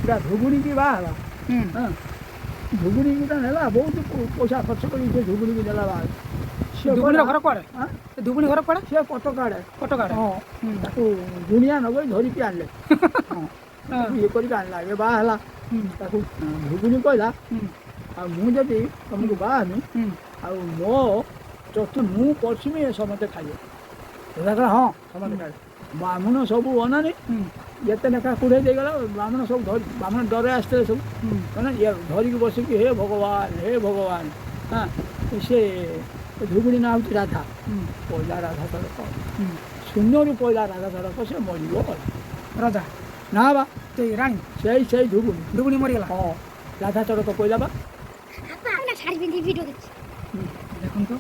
ପୁରା ଧୁବୁଣିକି ବାହା ହେଲା। ହଁ, ଧୁବୁଣିକି ତ ନେଲା, ବହୁତ ପଇସା ଖର୍ଚ୍ଚ କରି ସେ ଧୁବୁଣିକି ନେଲା ବାହା। ସେ ଧୁବୁଣିର ଘର କୁଆଡ଼େ? ଆଁ? ଧୁବୁଣି ଘର କୁଆଡ଼େ? ସେ କଟକ ଆଡ଼େ। କଟକ ଆଡ଼େ। ହଁ, ତାକୁ ଗୁଣିଆ ନଗେଇ ଧରିକି ଆଣିଲେ। ହଁ, ତାକୁ ଇଏ କରିକି ଆଣିଲା, ଏ ବାହା ହେଲା। ତାକୁ ଧୁବୁଣି କହିଲା, ଆଉ ମୁଁ ଯଦି ତମକୁ ବାହା ହେମି, ଆଉ ମୋ ଚତୁ ମୁଁ ପଶିମି, ଏ ସମସ୍ତେ ଖାଇବେ। ରଜା କହିଲା, ହଁ, ସମସ୍ତେ ଖାଇବେ। ବ୍ରାହ୍ମଣ ସବୁ ଅନାନି, ଯେତେ ଲେଖା କୁଢ଼େଇ ଦେଇଗଲା। ବ୍ରାହ୍ମଣ ସବୁ ଧରି, ବ୍ରାହ୍ମଣ ଡରେ ଆସିଥିଲେ ସବୁ। ମାନେ ଇଏ ଧରିକି ବସିକି, ହେ ଭଗବାନ, ହେ ଭଗବାନ। ହଁ, ସେ ଧୁବୁଣି ନାଁ ହେଉଛି ରାଧା। ପଇଲା ରାଧା ସଡ଼କ, ଶୂନ୍ୟରୁ ପଇଲା ରାଧା ସଡ଼କ, ସେ ମରିବ ଗଲା। ରଜା? ନା ବା। ସେଇ ରାଣୀ? ସେଇ ସେଇ ଧୁବୁଣି। ଧୁବୁଣି ମରିଗଲା? ହଁ, ରାଧା ଚଡ଼କ ପଇଲା ବା। ନା, ଶାଢ଼ୀ ପିନ୍ଧି ଭିଡ଼ିଓ ଦେଖୁଛି। ଦେଖନ୍ତୁ।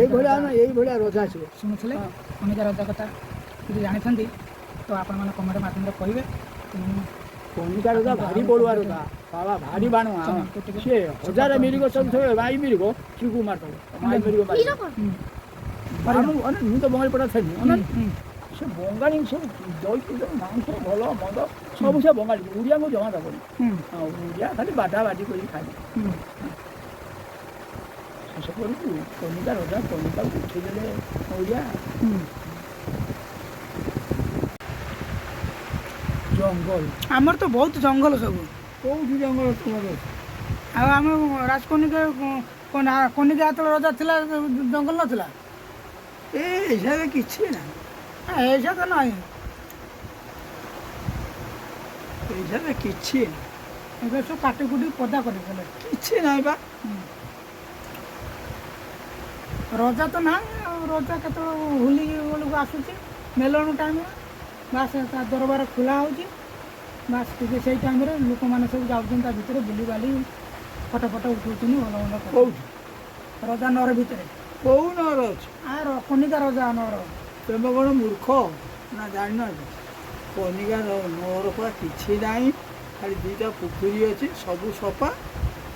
ଏଇଭଳିଆ ନା, ଏଇଭଳିଆ ରଜା ସିଏ। ଶୁଣୁଥିଲେ କନିକା ରଜା କଥା। ଯଦି ଜାଣିଥାନ୍ତି ତ ଆପଣମାନେ କମେଣ୍ଟ ମାଧ୍ୟମରେ କହିବେ। ମୁଁ କନିକା ରଜା ଭାରି ବଳୁଆ ରଜା ବାବା, ଭାରି ବାଣୁଆ। ଚ୍ୟାନେଲକୁ ଟିକେ ସିଏ ହଜାରେ ମିରିଗ ଚଲୁଥିବେ, ମାଇ ମିରିଗ ଚିକୁ ମାରିଦେବ, ମାଇ ମିରିଗ ମିର ମାରିଦେବ। କ'ଣ? ଅନେ ମୁଁ ତ ବଙ୍ଗାଳୀ ପଟା ଥିଲି। ଅନେ ସେ ବଙ୍ଗାଳୀ ସବୁ ଦହିକି ମାଂସ ଭଲ ମନ୍ଦ ସବୁ ସେ ବଙ୍ଗାଳୀ, ଓଡ଼ିଆଙ୍କୁ ଜମା ଦେବନି। ଆଉ ଓଡ଼ିଆ ଖାଲି ବାଟା ବାଟି କରିକି ଖାଇବେ। ଶେଷ କରିକି କନିକା ରଜା କନିକାକୁ ଉଠେଇଦେଲେ ଓଡ଼ିଆ। ଜଙ୍ଗଲ। ଆମର ତ ବହୁତ ଜଙ୍ଗଲ ସବୁ। କୋଉଠି ଜଙ୍ଗଲ ତୁମର ଅଛି? ଆଉ ଆମ ରାଜକନିକା, କନିକା ଯେତେବେଳେ ରଜା ଥିଲା, ଜଙ୍ଗଲ ନଥିଲା? ଏ ଏଇସାରେ କିଛି ନାହିଁ। ଏଇସା ତ ନାହିଁ। ଏଇସାରେ କିଛି ନାହିଁ। ଏବେ ସବୁ କାଟି କୁଟି ପଦା କରିଦେଲେ। କିଛି ନାହିଁ ବା। ରଜା ତ ନାହିଁ। ଆଉ ରଜା କେତେବେଳେ ହୋଲି ବେଳକୁ ଆସୁଛି, ମେଲଣ ଟାଇମ୍ରେ, ବାସ୍ ତା ଦରବାର ଖୋଲା ହେଉଛି। ବାସ୍ ଟିକେ ସେଇ ଟାଇମ୍ରେ ଲୋକମାନେ ସବୁ ଯାଉଛନ୍ତି ତା ଭିତରେ, ବୁଲିବାଲି ଫଟୋ ଫଟୋ ଉଠାଉଛନ୍ତି, ଭଲ ମନ୍ଦ କରୁଛନ୍ତି। କୋଉଠି? ରଜା ନଅର ଭିତରେ। କୋଉ ନଅର ଅଛି? ଆର କନିକା ରଜା ନଅର। ତୁମେ କ'ଣ ମୂର୍ଖ ନା ଜାଣିନ? କନିକା ନଅର ପରା କିଛି ନାହିଁ, ଖାଲି ଦୁଇଟା ପୋଖରୀ ଅଛି, ସବୁ ସଫା।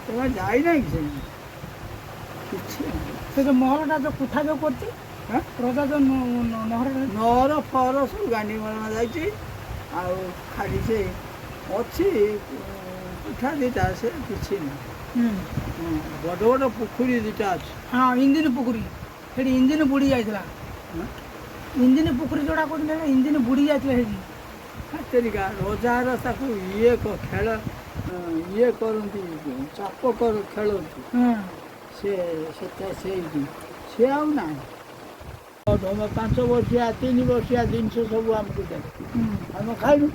ତୁମେ ଯାଇନାହିଁ କି ସେଠି? କିଛି ନାହିଁ। ସେ ଯେଉଁ ମହଲଟା, ଯେଉଁ କୋଠା ଯେଉଁ କରିଛି ହାଁ? ରଜା ଯେଉଁ ନହର। ନଅର ଫଅର ସବୁ ଗାଣ୍ଡି ମରଣା ଯାଇଛି। ଆଉ ଖାଲି ସେ ଅଛି କୋଠା ଦୁଇଟା, ସେ କିଛି ନାହିଁ। ହଁ, ବଡ଼ ବଡ଼ ପୋଖରୀ ଦୁଇଟା ଅଛି। ହଁ, ଇଞ୍ଜିନ ପୋଖରୀ। ସେଠି ଇଞ୍ଜିନ ବୁଡ଼ି ଯାଇଥିଲା। ହଁ? ଇଞ୍ଜିନ ପୋଖରୀ ଯୋଉଟା କହୁଥିଲେ, ଇଞ୍ଜିନ ବୁଡ଼ି ଯାଇଥିଲା ସେଠି। ତେରିକା ରଜାର ତାକୁ ଇଏ ଖେଳ ଇଏ କରନ୍ତି, ଚାପ କର ଖେଳନ୍ତି। ସେ ସେଟା ସେଇଠି ସେ ଆଉ ନାହିଁ। 5 ବର୍ଷିଆ, 3 ବର୍ଷିଆ ଜିନିଷ ସବୁ ଆମକୁ ଦେଲେ, ଆମେ ଖାଇଲୁ।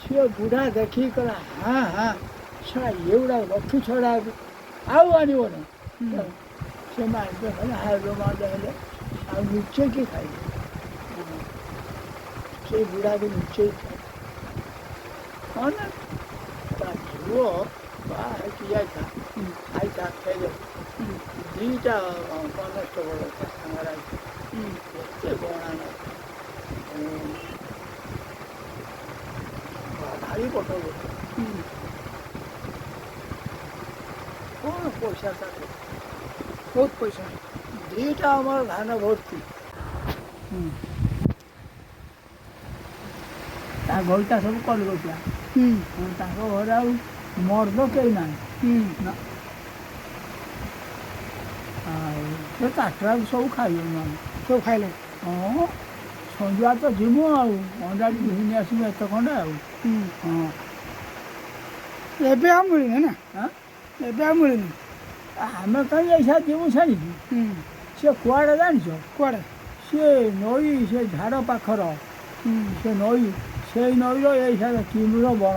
ସିଏ ବୁଢ଼ା ଦେଖିକି କହିଲା, ହଁ ହଁ, ଶଳା ଏଗୁଡ଼ା ରଖୁ ଛଡ଼ା ଆଉ ଆଣିବନି। ସେ ମାରିବେ ଖାଲି ହାଇବେ ମାରିଲେ ହେଲେ ଆଉ ଲୁଚେଇକି ଖାଇବେ। ସେଇ ବୁଢ଼ାକୁ ଲୁଚେଇ ଖାଇବେ। ହଁ ନା, ତା ଝିଅ ବାହା ହେଇକି ଯାଇଥା ଆଇଥା ଫେରେ, ଦୁଇଟା କନେଷ୍ଟବଳ ତା ସାଙ୍ଗରେ ଆଇଥିଲା। ଏତେ ଗଣା ଭାରି ବଡ଼ ଲୋକ। କ'ଣ ପଇସା ତାକୁ? ବହୁତ ପଇସା। ଦୁଇଟା ଆମର ଧାନ ଭର୍ତ୍ତି। ତା ଘରଟା ସବୁ କଲକତିଆ। ତାଙ୍କ ଘରେ ଆଉ ମର୍ଦ କେହି ନାହିଁ ନା। ଆଉ ସେ ତାଟରାକୁ ସବୁ ଖାଇଲୁ ଆମେ। ସବୁ ଖାଇଲେ? ହଁ, ସନ୍ଧ୍ୟା ତ ଯିବୁ ଆଉ ଅଣ୍ଡା ଟିକେ ଘିନି ଆସିବୁ ଏତେ ଖଣ୍ଡେ ଆଉ। ହଁ। ଏବେ ଆଉ ମିଳୁନି ନା? ଆଁ? ଏବେ ଆଉ ମିଳୁନି। ଆମେ କାହିଁ ଏଇସା ଯିବୁ ଛାଡ଼ିକି? ସେ କୁଆଡ଼େ ଜାଣିଛ? କୁଆଡ଼େ? ସିଏ ନଈ, ସେ ଝାଡ଼ ପାଖର ସେ ନଈ, ସେଇ ନଈର ଏଇ କିମୁର ବଣ।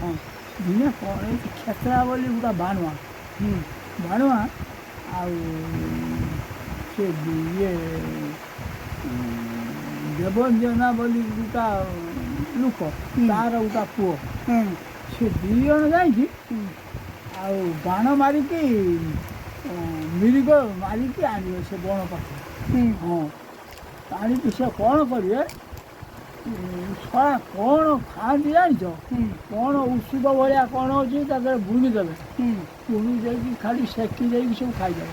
ହଁ, ଦିନେ କ'ଣ ହେଇଛି, କ୍ଷେତ୍ରା ବୋଲି ଗୋଟେ ବାଣୁଆ, ବାଣୁଆ ଆଉ ସେ ଇଏ ଦେବଞ୍ଜନା ବୋଲି ଗୋଟା ଲୋକ, ତାର ଗୋଟା ପୁଅ, ସେ ଦୁଇ ଜଣ ଯାଇକି ଆଉ ବାଣ ମାରିକି ମିରିଗ ମାରିକି ଆଣିବେ ସେ ବଣ ପାଖରେ। ହଁ, ଆଣିକି ସେ କ'ଣ କରିବେ, ଶଳା କ'ଣ ଖାଆନ୍ତି ଜାଣିଛ? କ'ଣ ଔଷଧ ଭଳିଆ କ'ଣ ଅଛି, ତା ଦେହରେ ବୁଣି ଦେବେ। ବୁଣି ଦେଇକି ଖାଲି ସେକି ଦେଇକି ସବୁ ଖାଇଦେବେ,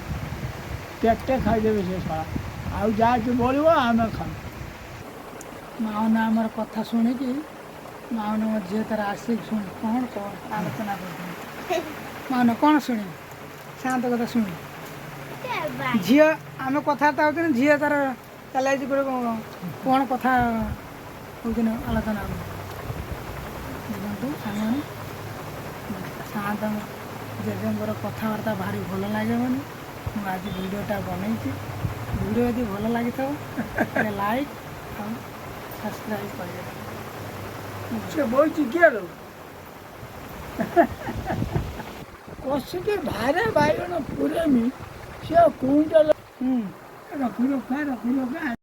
ପେଟେ ଖାଇଦେବେ ସେ ଶଳା। ଆଉ ଯାହା ବଳିବ ଆମେ ଖାଉ। ମା ନା ଆମର କଥା ଶୁଣିକି ମାଉନ ମୋ ଝିଅ ତାର ଆସିକି ଶୁଣି କ'ଣ କ'ଣ ଆଲୋଚନା କରୁଛନ୍ତି। ମାଉନ କ'ଣ ଶୁଣିବ? ଶାନ୍ତ କଥା ଶୁଣି ଝିଅ, ଆମେ କଥାବାର୍ତ୍ତା ହେଉଛନ୍ତି, ଝିଅ ତାର ଚାଲିଯାଇଛି ଗୋଟେ କ'ଣ କଥା ହେଉଛନ୍ତି ଆଲୋଚନା କରୁଛନ୍ତି। ଦେଖନ୍ତୁ ସାଙ୍ଗମାନେ, ସାଆନ୍ତ ଜେଜେଙ୍କର କଥାବାର୍ତ୍ତା ଭାରି ଭଲ ଲାଗେ ବୋଲି ମୁଁ ଆଜି ଭିଡ଼ିଓଟା ବନେଇଛି। ଭିଡ଼ିଓ ଯଦି ଭଲ ଲାଗିଥିବ, ଲାଇକ୍ ଆଉ ସବସ୍କ୍ରାଇବ୍ କରିବେ। ସେ ବଇଛି କିଏ ଲୋ? କଷିକି ଭାରେ ବାଇଗଣ ପୁରେମି, ସେ କୁଇଣ୍ଟାଲ ରଖି ରଖା ରଖି ରଖା।